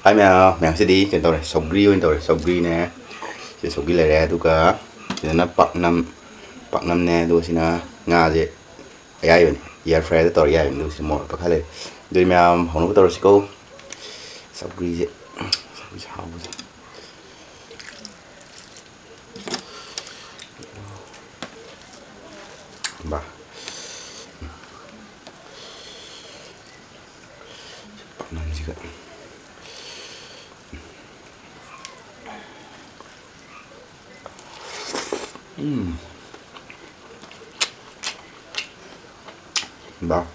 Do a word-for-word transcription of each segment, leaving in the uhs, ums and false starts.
ꯑꯩ ꯃꯌꯥꯝ ꯃꯌꯥꯝꯁꯤꯗꯤ ꯀꯩꯅꯣ ꯇꯧꯔꯦ, ꯁꯧꯒ꯭ꯔꯤ ꯑꯣꯏꯅ ꯇꯧꯔꯦ꯫ ꯁꯧꯒ꯭ꯔꯤꯅꯦ, ꯁꯤ ꯁꯧꯒ꯭ꯔꯤ ꯂꯩꯔꯦ, ꯑꯗꯨꯒ ꯁꯤꯗꯅ ꯄꯥꯛꯅꯝ, ꯄꯥꯛꯅꯝꯅꯦ, ꯑꯗꯨꯒ ꯁꯤꯅ ꯉꯥꯁꯦ ꯑꯌꯥꯏꯕꯅꯤ, air fryꯗ ꯇꯧꯔ ꯑꯌꯥꯏꯕꯅꯤ꯫ ꯑꯗꯨꯒ ꯁꯤꯗ ꯃꯣꯔꯣꯛ ꯃꯦꯠꯄ ꯈꯔ ꯂꯩꯔꯦ꯫ ꯑꯗꯨꯗꯤ ꯃꯌꯥꯝ ꯍꯧꯅꯕ ꯇꯧꯔꯁꯤꯀꯣ꯫ ꯁꯧꯒ꯭ꯔꯤꯁꯦ, ꯁꯧꯒ꯭ꯔꯤꯁꯦ ꯍꯥꯎꯕꯁꯦ꯫ ꯕꯥ꯫ ꯄꯥꯛꯅꯝꯁꯤꯒ꯫ ꯎꯝ꯫ ꯕꯥ꯫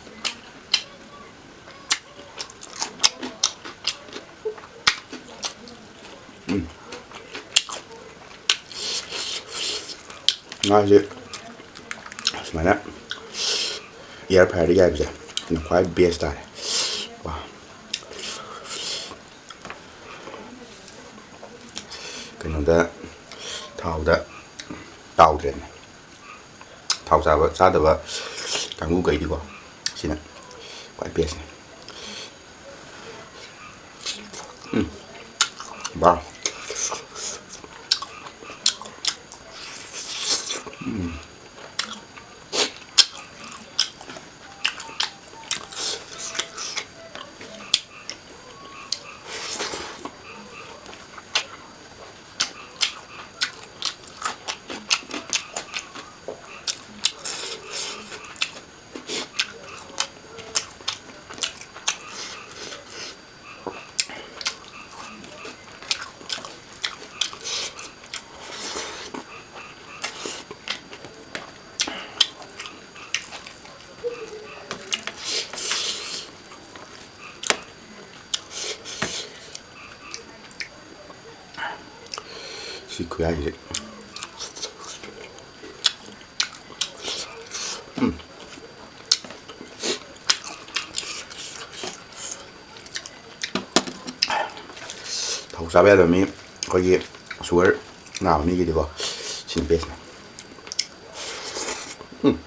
ꯎꯝ꯫ ꯉꯥꯁꯦ ꯁꯨꯃꯥꯏꯅ air fryꯗ ꯌꯥꯏꯕꯁꯦ ꯁꯤꯅ ꯈ꯭ꯋꯥꯏ best ꯇꯥꯔꯦ꯫ ꯋꯥ꯫ ꯀꯩꯅꯣꯗ, ꯊꯥꯎꯗ ꯇꯥꯎꯗ꯭ꯔꯦꯅꯦ꯫ ꯊꯥꯎ ꯆꯥꯕ, ꯆꯥꯗꯕ ꯀꯥꯡꯕꯨꯈꯩꯗꯤꯀꯣ, ꯁꯤꯅ ꯈ꯭ꯋꯥꯏ bestꯅꯤ꯫ ꯎꯝ꯫ ꯕꯥ꯫ ꯎꯝ꯫ ꯁꯤ ꯈꯨꯌꯥꯏꯁꯦ꯫ ꯎꯝ꯫ ꯊꯥꯎ ꯆꯥꯕ ꯌꯥꯗꯕ ꯃꯤ, ꯑꯩꯈꯣꯏꯒꯤ sugar ꯅꯥꯕ ꯃꯤꯒꯤꯗꯤꯀꯣ, ꯁꯤꯅ bestꯅꯤ꯫ ꯎꯝ꯫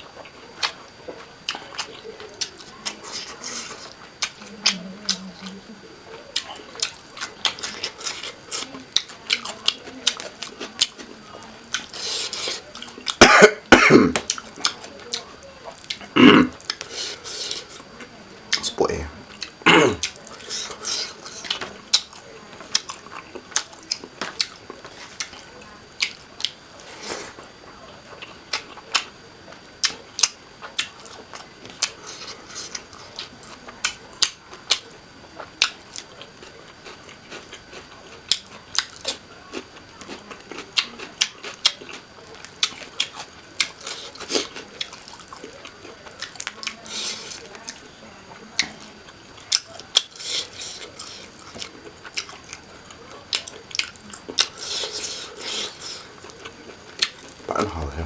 ꯐꯖꯅ ꯍꯥꯎꯋꯦ꯫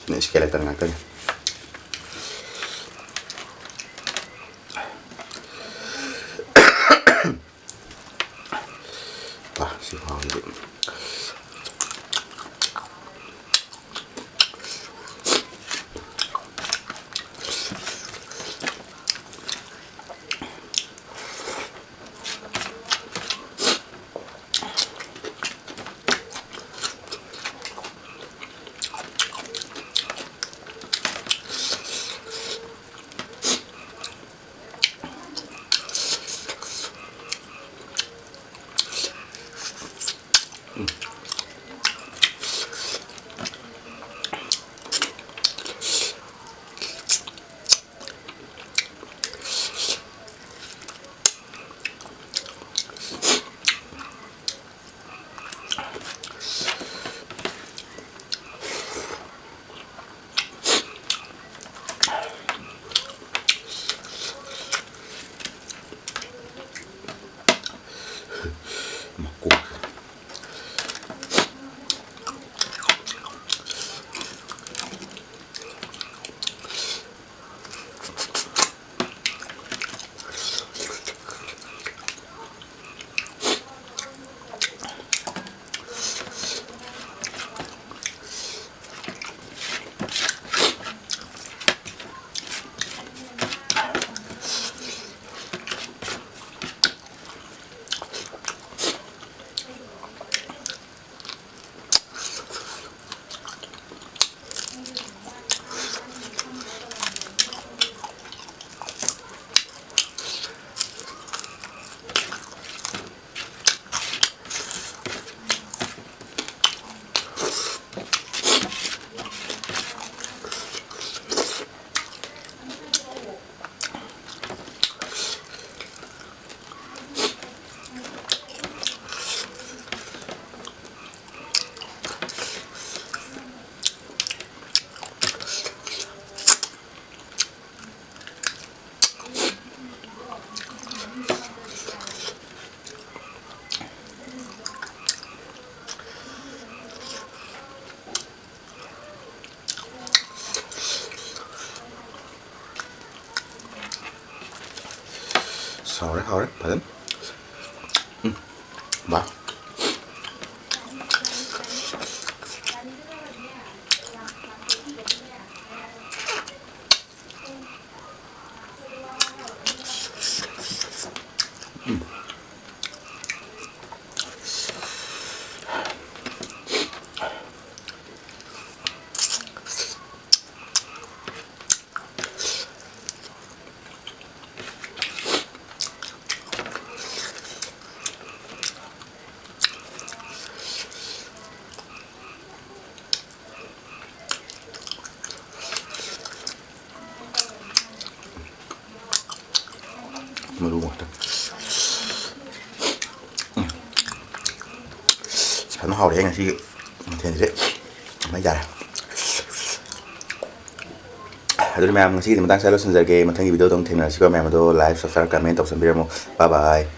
Skeleton ꯉꯥꯛꯇꯅꯤ꯫ ꯄꯥ, ꯁꯤ ꯐꯥꯎꯁꯤꯗꯤ꯫ ꯃꯀꯣꯛ꯫ ꯍꯥꯎꯔꯦ, ꯍꯥꯎꯔꯦ, ꯐꯖꯅ꯫ ꯎꯝ꯫ ꯕꯥ꯫ ꯃꯔꯨ ꯉꯥꯛꯇ꯫ ꯎꯝ꯫ ꯐꯖꯅ ꯍꯥꯎꯔꯦ ꯉꯁꯤꯒꯤ ꯃꯊꯦꯜꯁꯦ꯫ ꯃꯩ ꯇꯥꯔꯦ꯫ ꯑꯗꯨꯗꯤ ꯃꯌꯥꯝ, ꯉꯁꯤꯒꯤꯗꯤ ꯃꯇꯥꯡ ꯁ꯭ꯋꯥꯏꯗ ꯂꯣꯏꯁꯤꯟꯖꯔꯒꯦ꯫ ꯃꯊꯪꯒꯤ video ꯗ ꯑꯃꯨꯛ ꯊꯦꯡꯅꯔꯁꯤꯀꯣ꯫ ꯃꯌꯥꯝ ꯑꯗꯣ like, subscribe, comment ꯇꯧꯁꯟꯕꯤꯔꯝꯃꯣ꯫ Bye bye꯫